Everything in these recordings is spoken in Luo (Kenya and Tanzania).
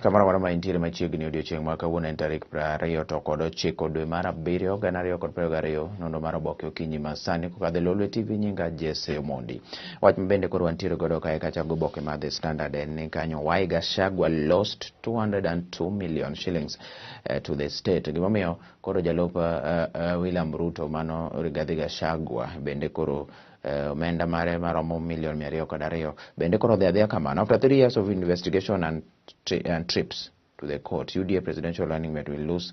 Kamoro amora ma intiere machiegni, odiochieng' ma kawuono en tarik 29 dwe mar abiriyo 2022. Nono mar oboke okinyi ma sani kokadho e Lolwe TV, nyinga Jesse Omondi. Wach mabende koro wantiere godo kae kachako oboke mar The Standard en ni kanyo why Gachagua lost 202 million shillings to the state. Gimomiyo koro jalup William Ruto, mano Rigathi Gachagua, bende koro omenda mare maromo milion 202 bende koro odhi adhiya kamano. After 3 years of investigation and trips to the court, UDA presidential running mate will lose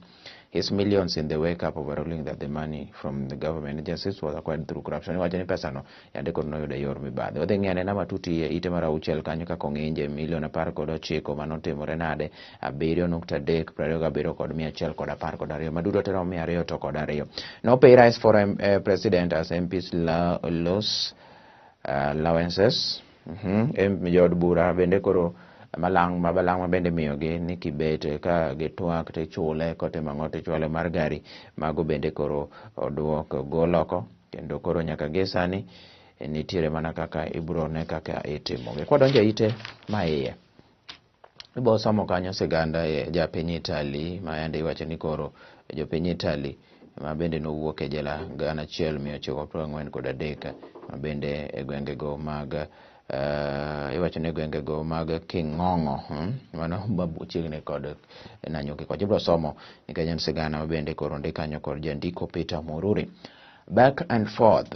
his millions in the wake up of a ruling that the money from the government agencies was acquired through corruption. Iwacho ni pesano yande koro noyudo e yor mibadhi. Wadhi ng'iyo anena matut e ite mar auchiel kanyo kaka ong'inje milion 19 manotimore nade, 7.3 27 kod 112 maduto te romo 202. No pay rise for president as MPs lose allowances. Jood bura bende koro malang' mabalang' ma bende miyogi ni kibet ka gitwak tichule kotimo ang'o tichwale mar gari mago bende koro oduok ogol oko kendo koro nyaka gi sani nitiere mana kaka ibro ne kaka itimogi. Kwadonjo e ite ma iye, ibo somo kanyo siganda e japiny Italy ma yande iwacho ni koro jopiny Italy ma bende nowuok e jela 1943, ma bende e gwengego mag iwacho ni gwengego mag King'ong'o, mano machiegni kod Nanyuki kocha. Ibro somo nikech en sigana ma bende koro ondik kanyo kod jandiko Peter Mururi. Back and forth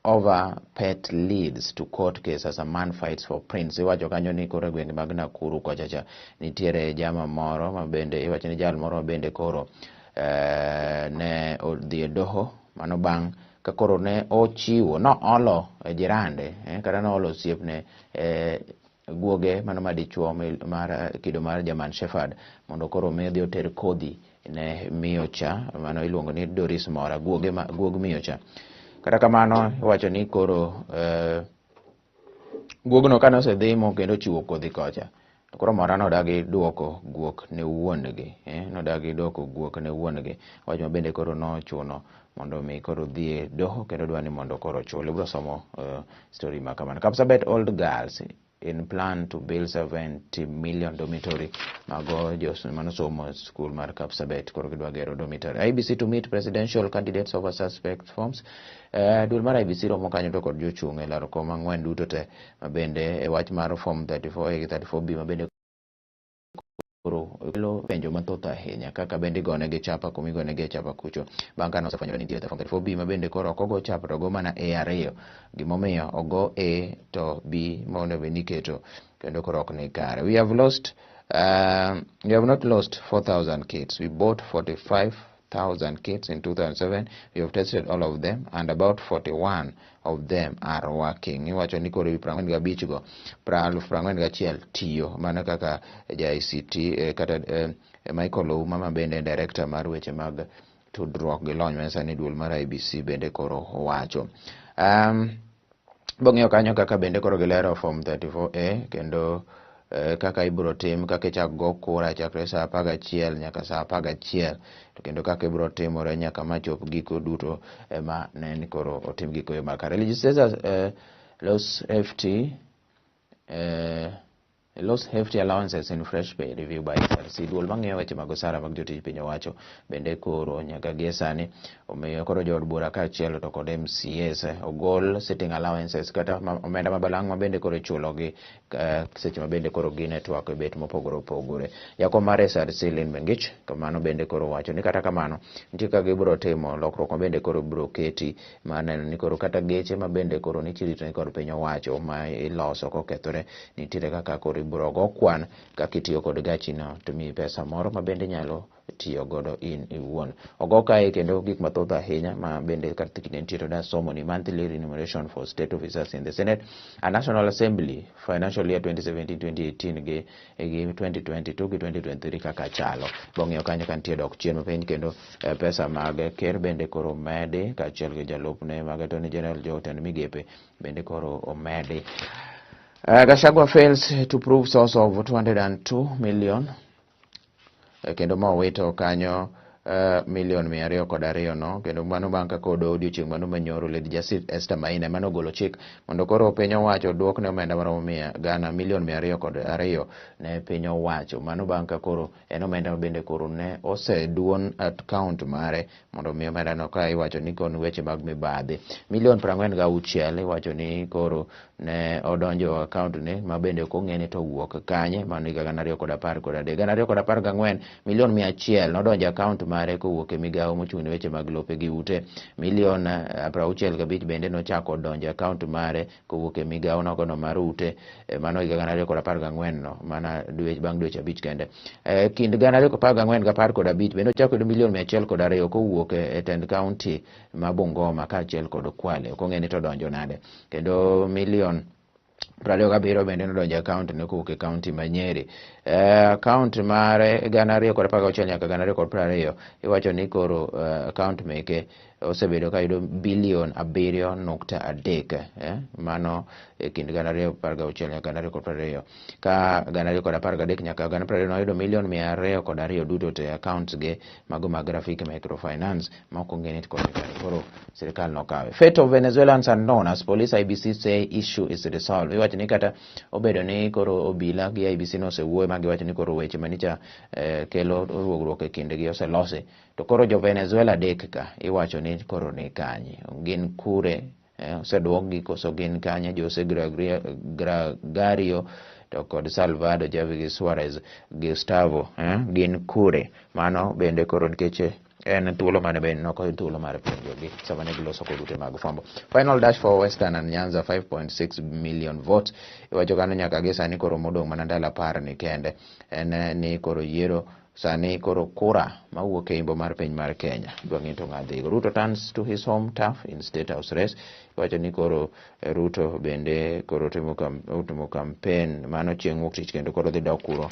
over pet leads to court case as a man fights for prince. Iwacho kanyo ni koro e gwenge mag Nakuru kocha cha nitiere jama moro ma bende iwacho ni jal moro ma bende koro ne odhi e doho, mano bang' ka koro ne ochiwo noolo jirande kata noolo osiepne guoge mano madichuo mar kido mar German Shepherd mondo koro mi odhi oter kodhi ne miyo cha mano iluongo ni Doris Mora, guoge ma, guog miyo cha. Kata kamano iwacho ni koro guogno kane osedhi mo kendo ochiwo kodhi kocha, to koro Mora nodagi duoko guok ne wuon-gi, nodagi duoko guok ne wuon-gi, wach ma bende koro nochuno mondo mi koro dhi e doho kendo dwa ni mondo koro ochul. Ibiro somo story ma kamano. Kapsabet Old Girls in plan to build 70 million dormitory, mago jos manosomo school mar Kapsabet koro gidwa gero dormitory. IEBC to meet presidential candidates over suspect forms. Duol mar IEBC romo kanyo to kod jochung' e laro kom ang'wen duto te ma bende e wach mar form 34A gi 34B ma bende koro kelo penjo mathoth ahinya kaka bende igone gi chapa kuma igone gi e chapa kucho bang' kane osefwenyore ni nitiere form 34B ma bende koro ok ogo chapa to ogo mana A ariyo. Gimomiyo ogo A to B monego bed ni iketo kendo koro ok ni kare. We have not lost 4,000 kits. We bought 45,000 kits in 2007. We have tested all of them and about 41 of them are working. Iwacho ni koro ewi 45 go, 41,000 tiyo mana kaka ja ICT kata Michael Ouma ma bende en director mar weche mag tudruok gi lony manyasani e duol mar IEBC bende koro owacho. Bong'iyo kanyo kaka bende koro gilero form 34A kendo kaka ibiro tim kaka ichak go kura chakre saa 11 nyaka saa 11 to kendo kaka ibiro timore nyaka machop giko duto ema ne ni koro otim giko e yo makare. Legislators lose hefty allowances in fresh pay review by SRC. Duol mang'iyo weche mag osara mag jotich piny owacho bende koro nyaka gie sani omiyo koro jood bura kaachiel to kod MCAs ogol sitting allowances kata omenda ma balang' ma bende koro ichulo gi seche ma bende koro gin e twak e bet mopogore opogore. Jakom mar SRC Lynn Mengich kamano bende koro wacho ni kata kamano nitie kaka gibiro timo lokruok ma bende koro ibiro keti mar neno ni koro kata geche ma bende koro nitie rito ni kod piny owacho ma iloso kokethore nitiere kaka koro ibiro go kwan kaka itiyo kod gachino to miyi pesa moro ma bende nyalo tiyo godo in iwuon. Ogo kae kendo gik mathoth ahinya ma bende kata kinde nitie to somo ni monthly remuneration for state officers in the Senate and National Assembly financial year 2017-2018 gi 2022 gi 2023 kaka chalo. Bong'iyo kanyo ka nitie dok chien piny kendo pesa mag ker bende koro omedi kaachiel gi jalupne mag Attorney General, jotend migepe bende koro omedi. Gachagua fails to prove source of 202 million, kendo ma owito kanyo. Milion 202 no, kendo mano bang' ka kod odiochieng' mano manyoro Lady Justice Esther Maina mane ogolo chik mondo koro piny owacho duok ne omenda maromo mia gana milion 202 ne piny owacho. Mano bang' ka koro en omenda ma bende koro ne oseduon account mare mondo mi omenda no ka iwacho ni kon weche mag mibadhi. Milion 46 iwacho ni koro ne odonjo account ne ma bende ok ong'e ni to owuok kanye. Mano higa 2013. 2014, milion 100 nodonjo account mare kowuok e migawo mochung' ne weche mag lope gi ute. Milion 65 bende nochako donjo account mare kowuok e migawo nogono mar ute. Mano higa 2014 no, mana dwe, bang' dweche 5 kende. Kind 2014 gi 15 bende ochako yudo milion 102 kowuok e tend county ma Bungoma kaachiel kod Kwale. Ok ong'e ni to donjo nade. Kendo milion 27 bende nodonjo e account ne kowuok e county ma Nyeri. Account mare 2016 nyaka 2020 iwacho ni koro account meke osebedo ka yudo bilion 7.3, mano e kind 2016 nyaka 2020. Ka 2013 nyaka 2020 noyudo milion 202 duto te accounts ge mago mag Rafiki Microfinance ma ok ong'e ni koro koro sirikal nokawe. Fate of Venezuelans unknown as police IEBC say issue is resolved. Iwacho ni kata obedo ni koro obila gi IEBC nosewuoyo ma giwacho ni koro weche manicha kelo ruogruok e kindgi oselosi, to koro jo Venezuela 3 ka iwacho ni koro ni kanye, gin kure, oseduokgi koso gin kanye? Jose Gregorio to kod Salvador Javier Suarez Gustavo, gin kure? Mano bende koro nikech en thuolo mane bende nok oyud thuolo mar penjogi sama ne giloso kod ute mag fwambo. Final dash for Western and Nyanza, 5.6 million votes. Iwacho kano nyaka gi sani koro modong' mana ndalo 10 ni kende en ni koro yiero sani koro kura mawuok e imbo mar piny mar Kenya dwa ng'e to ng'a dhigo. Ruto turns to his home turf in State House race. Iwacho ni koro Ruto bende koro timo campaign mano chieng' wuok tich, kendo koro dhi dok kuro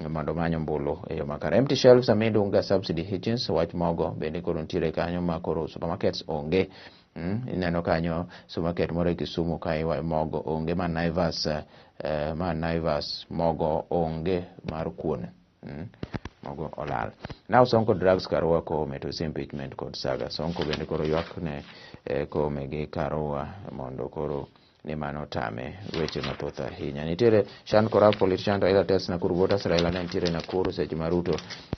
mondo omany ombulu e yo makare. Empty shelves amid unga subsidy hitches. Wach mogo bende koro nitiere kanyo ma koro supermarkets onge. Ineno kanyo supermarket moro e Kisumu ka mogo onge ma Naivas, ma Naivas mogo onge mar kuon. Mogo olal. Now Sonko drags Karua Koome to impeachment kod saga. Sonko bende koro ywak ne Koome gi Karua mondo koro ni mano tame weche mathoth ahinya. Nitiere Shan corrupt politician Raila test Nakuru voters. Raila ne nitiere Nakuru seche ma Ruto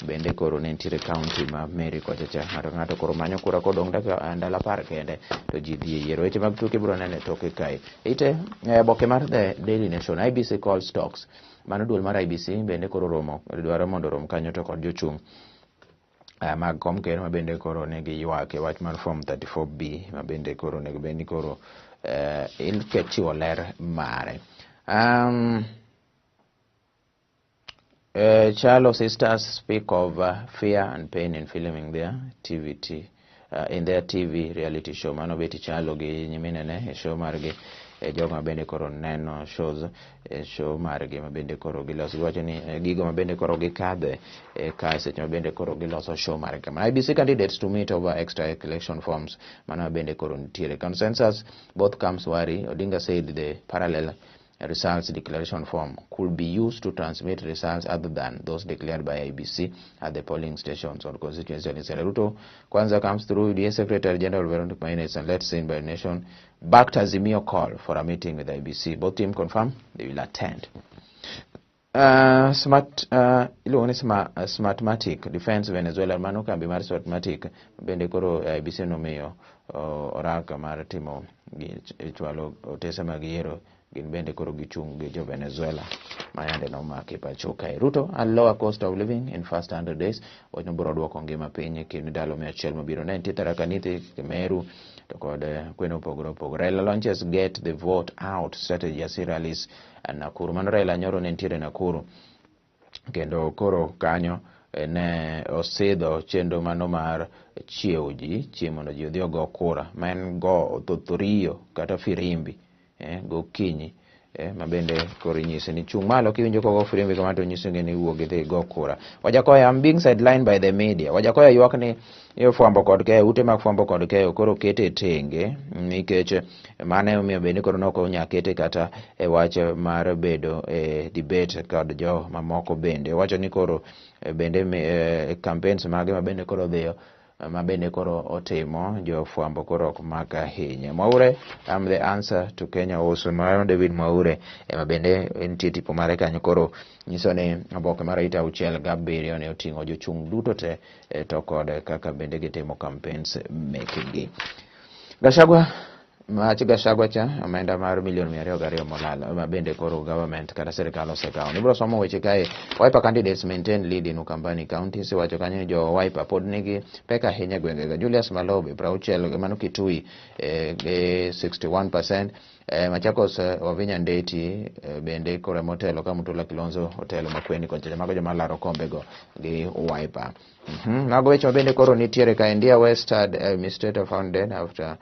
bende koro ne nitiere county ma Meru kocha cha. Ng'ato ng'ato koro manyo kura kodong' dakika ndalo 10 kende to ji dhi e yiero. Weche mag tuke biro neno e toke kae. Ite oboke mar The Daily Nation, IEBC calls talks. Mano duol mar IEBC bende koro romo dwaro mondo orom kanyo to kod jochung' mag kom ker ma bende koro nigi ywak e wach mar form 34B ma bende koro onego bed ni koro chiwo ler mare. Chalo sisters speak of fear and pain in filming their TVT in their TV reality show. Mano Betty Chalo gi nyiminene e show margi, e jogo ma bende koro neno shows e show margi ma bende koro giloso. Giwacho ni gigo ma bende koro gikadhe e ka seche ma bende koro giloso show margi kama. IEBC candidates to meet over extra election forms. Mano ma bende koro nitiere. Consensus, both camps worry. Odinga said the parallel results declaration form could be used to transmit results other than those declared by IEBC at the polling stations or constituency. Ruto Kwanza comes through. UDA Secretary General Veronica Maina and led seen by Nation backed Azimio call for a meeting with IEBC. Both team confirm they will attend. Smart iluongo ni Smartmatic defense Venezuela. Mano kambi mar Smartmatic bende koro IEBC nomiyo oraka mar timo gi chwalo otese mag yiero. Gin bende koro gichung' gi jo Venezuela ma yande nomaki pacho kae. Ruto a lower cost of living in first 100 days. Wach mabiro duoko ngima piny e kind ndalo 100 mabiro. Ne nitie Tharaka Nithi, Meru to kod kwene mopogore opogore. Raila launches get the vote out strategy as he rallies Nakuru. Mano Raila nyoro ne nitiere Nakuru kendo koro kanyo ne osidho chenro mano mar chiewo ji chieng' mondo ji odhi ogo kura ma en go thothoriyo kata firimbi gokinyi, ma bende koro inyise ni chung' malo kiwinjo kogo firimbi kama to nyiso ni wuog idhi go kura. Wajackoyah, I'm being sidelined by the media. Wajackoyah ywak ni fwambo kod keyo, ute mag fwambo kod keyo koro kete tenge nikech mano emomiyo bende koro nok onya kete kata e wach mar bedo e debate kod jo mamoko bende. Owacho ni koro Bende campaigns mage ma bende koro dhiyo ma bende koro otimo jofwambo koro ok mak ahinya. Mwaure, "I'm the answer to Kenya also." Mano David Mwaure ema bende nitie tipo mare kanyo, koro nyiso ni oboke mar arita 67 ne oting'o jochung' duto te to kod kaka bende gitimo campaigns mekgi. Gachagua, mach Gachagua cha omenda mar milion 202 molal ma bende koro government kata sirikal osekawo. Nibiro somo weche kae. Wiper candidates maintain lead in Ukambani counties. Iwacho kanyo ni jo Wiper pod nigi pek ahinya e gwengego. Julius Malobe 60 mano Kitui gi 61%. Machakos Wavinya Ndeti bende koro motelo ka Mutula Kilonzo otelo Makueni kocha, mago joma laro kombego gi Wiper. Mago weche ma bende koro nitiere ka. India West administrator found dead after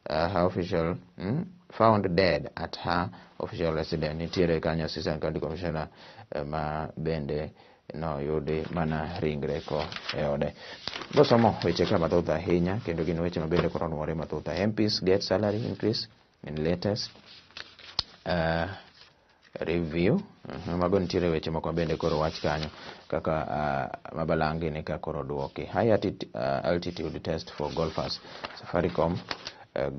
her official found dead at her official residence. Nitiere kanyo assistant county commissioner ma bende noyudi mana ringre ko e ode. Gosomo weche ka mathoth ahinya kendo gin weche ma bende koro onwore mathoth. MPs get salary increase in latest review. Mago nitiere weche moko bende koro wach kanyo kaka Mabalangi ni ka koro duoki. High altitude test for golfers. Safaricom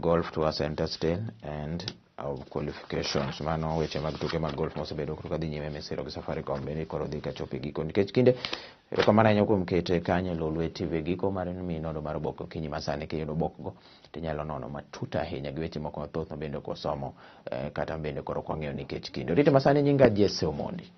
Golf Tour Center still and of qualifications. Mano weche mag tuke mag golf mosebedo koro kadhi nyime misiro gi Safaricom bende koro dhi kachopo e giko nikech kinde. Erokamano ahinya kuom kete kanyo e Lolwe TV. Giko mar minono mar oboke okinyi masani, kiyudo obokgo tinyalo nono matut ahinya gi weche moko mathoth ma bende ok wasomo kata bende koro ok wang'eyo nikech kinde. Orite masani, nyinga Jesse Omondi.